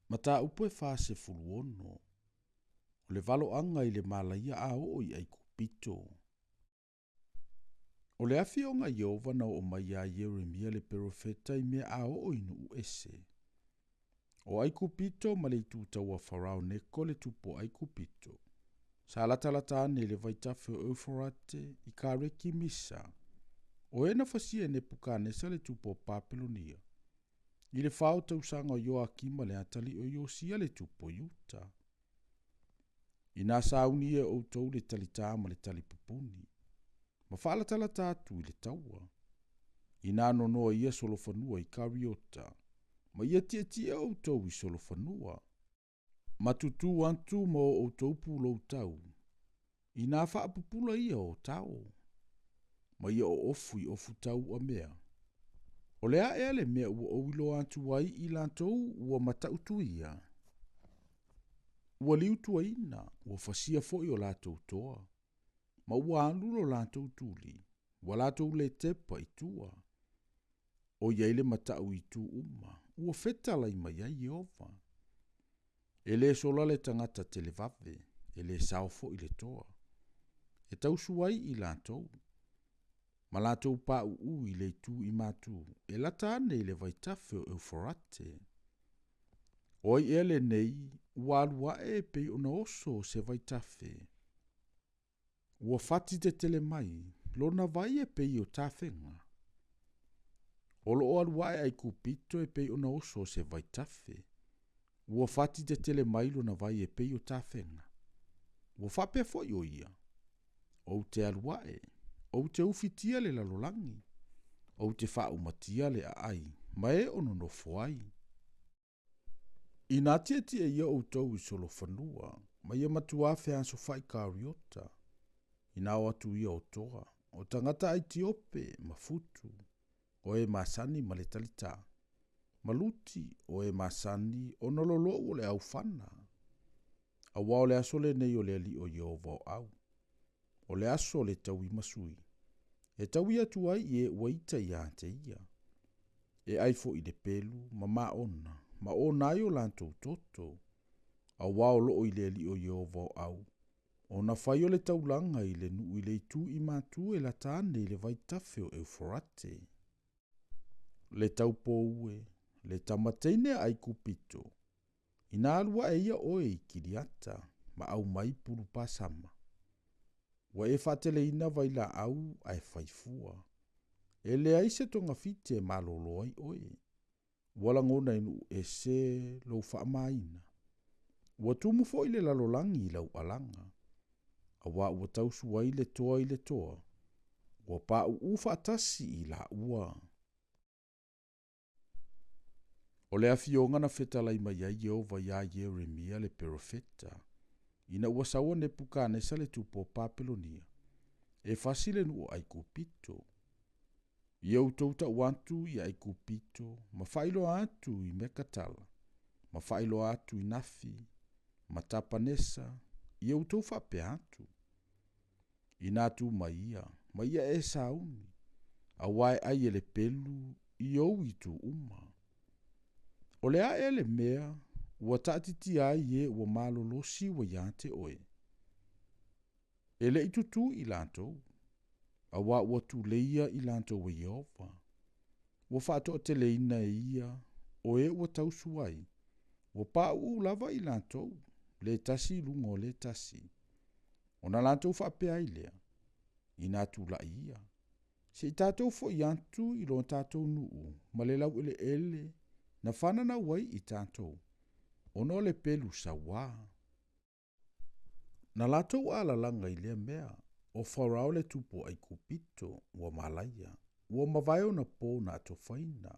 Mataupu e 46, o le valoaga i le malaia a oo i Aikupito. O le afioga a Ieova na oo mai ia Ieremia le perofeta i mea a oo i nuu ese. O Aikupito ma le itu tau a Farao Neko le tupu o Aikupito, sa latalata ane i le vaitafe o Euferate i Karekimisa, o e na fasia e Nepukanesa le tupu o Papelonia, i le 4 o tausaga o Ioakima le atalii o Iosia le tupu o Iuta. Ina sauni e outou le talitā ma le talipupuni, ma faalatalata atu i le taua. Ina nonoa ia solofanua i Kariota, ma ia tietie outou i solofanua. Ma tutū atu ma o outou pulou tau, ina faapupula ia o tao, ma ia oofu i ofu tau uamea. O le a ea le mea ua ou iloa atu ai i latou ua matautu ia. Ua liutuaina, ua fasia foi o latou toa, ma ua alu lo latou tuli, ua latou le tepa i tua. O i ai le matau i itu uma, ua fetalai mai ai Ieova. E le sola le tagata televave, e le sao foi le toa. E tausu ai i latou, ma latou pauu i le itu i matu, e lata ane i le vaitafe o Euferate. O ai ea lenei, ua alu ae e pei ona oso o se vaitafe. Ua fati tetele mai, lona vai e pei o tafega. O loo alu ae Aikupito e pei ona oso o se vaitafe. Ua fati tetele mai lona vai e pei o tafega. Ua faapea foi o ia. Ou te alu ae, ou te ufitia le lalolagi, ou te faaumatia le aai, ma e o nonofo ai. Ina tietie ia outou i solofanua, ma ia matuā feasofai Kariota, ina o atu ia o toa, o tagata Aitiope ma Futu, o e masani ma le talitā, ma Luti o e masani ona lolou o le aufana. Auā o le aso lenei o le Alii o Ieova o au, o le aso o le tauimasui, e taui atu ai i e ua ita ia te ia. E ai foi le pelu ma maona, ma ona ai o latou toto. Auā o loo i le Alii o Ieova o au, ona fai o le taulaga i le nuu i le itu i matu e lata ane i le vaitafe o Euferate. Le taupou e, le tama teine a Aikupito, ina alu ae ia oe i Kiriata, ma aumai pulu pasama. Ua e faateleina vailaau ae faifua. E leai se togafiti e malolo ai oe. Ua lagona e nuu ese lou faamaina. Ua tumu foi le lalolagi i lau alaga. Auā ua tausu ai le toa i le toa. Ua pauu faatasi i laua. O le afioga na fetalai mai ai Ieova iā Ieremia le perofeta, ina ua saua Nepukanesa le tupu o Papelonia, e fasi le nuu o Aikupito. Ia outou tau atu i Aikupito, ma faailoa atu i Mekatala, ma faailoa atu i Nafi, ma Tapanesa, ia outou faapea atu. Ina tu mai ia, ma ia e sauni, auā e ai e le pelu i ou itu uma. O le a ea le mea, ua taatitia ai e ua malolosi ua ia te oe. E le i tutū i latou, auā ua tuleia i latou e Ieova. Ua faatoateleina e ia, o e ua tausu ai, ua pauu lava i latou, le tasi i luga o le tasi. Ona latou faapea ai lea, ina tulai ia. Se i tatou foi atu i lo tatou nuu, ma le laueleele, na fananau ai i tatou, ona o le pelu sauā. Na latou alalaga i lea mea, o Farao le tupu o Aikupito, ua malaia, ua mavae ona po na atofaina.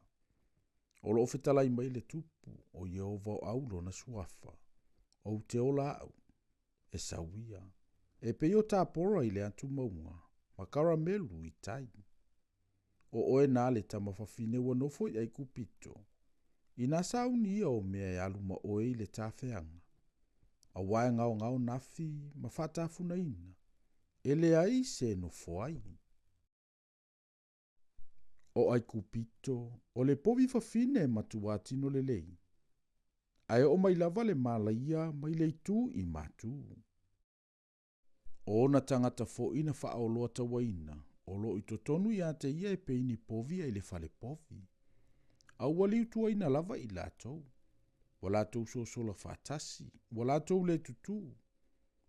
O loo fetalai mai le tupu, o Ieova o au lona suafa. Ou te ola au, e sau ia. E pei o Tapora i le atu mauga, ma Karamelu i tai. O oe na le tamafafine ua nofo i Aikupito. Ina sauni ia o mea e alu ma oe i le tafeaga. Auā e gaogao nafi ma faatafunaina, e leai se nofo ai. O Aikupito, o le povi fafine e matuā tino lelei. Ae oo mai lava le malaia mai le itu i matu. O ona tagata foi na faaoloatauaina, o loo i totonu ia te ia e pei ni povi ai le fale povi. A ua liutuaina lava i latou. Ua latou sosola faatasi, ua latou le tutū,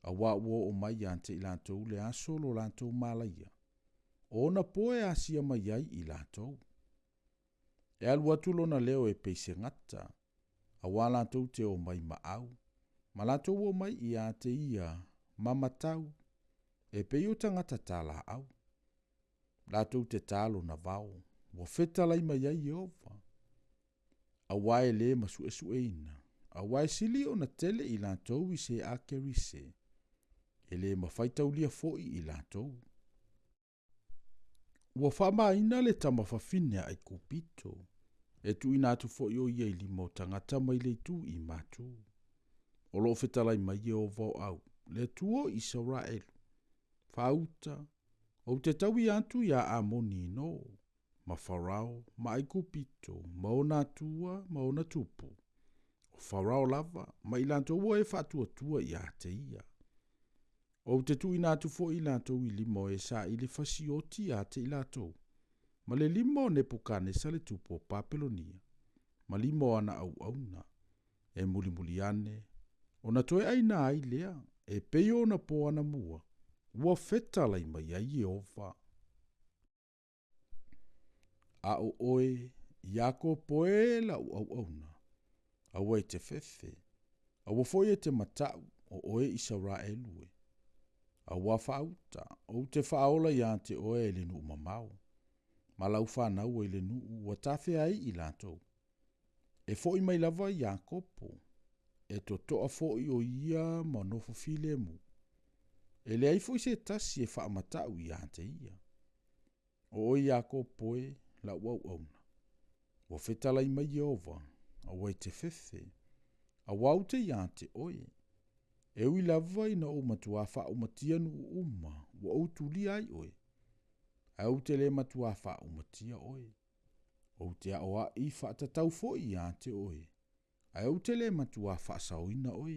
auā ua oo mai ia te i latou le aso o lo latou malaia. O ona po e asia mai ai i latou. E alu atu lona leo e pei se gata, auā latou te omai maau, ma latou omai ia te ia ma matau, e pei o tagata talaau. Latou te tā lona vao, ua fetalai mai ai Ieova. Auā e lē masuesueina, auā e sili ona tele i latou i se a Kerise, e lē mafai taulia foi i latou. Ua faamāina le tama fafine a Aikupito, e tuuina atu foi o ia i lima o tagata mai le itu i matu. O loo fetalai mai Ieova o au, le Atua o Isaraelu, faauta, ou te taui atu iā Amoni i No, ma Farao, ma Aikupito, ma ona atua, ma ona tupu. O Farao lava, ma i latou o e faatuatua ia te ia. Ou te tuuina atu foi i latou i lima o e saili fasioti ia te i latou, ma le lima o Nepukanesa le tupu o Papelonia, ma lima o ana auauna, e mulimuli ane, ona toe aina ai lea, e pei o ona po anamua, ua fetalai mai ai Ieova. A o oe, Iakopo e lau auauna, aua e te fefe, aua foi e te mataʻu, o oe Isaraelu e. Auā faauta, ou te faaola iā te oe i le nuu mamao, ma lau fanau ai le nuu ua tafea ai i latou. E foʻi mai lava Iakopo, e totoa foi o ia ma nofo filemu. E leai foi se tasi e faamataʻu ia te ia. O oe Iakopo e, lau auauna. Ua fetalai mai Ieova, aua e te fefe, auā ou te iā te oe. E ui lava ina ou matuā faaumatia nuu uma, ua ou tulia ai oe. Ae ou te lē matuā faaumatia oe. Ou te aoaʻi faatatau foi iā te oe, ae ou te lē matuā faasaoina oe.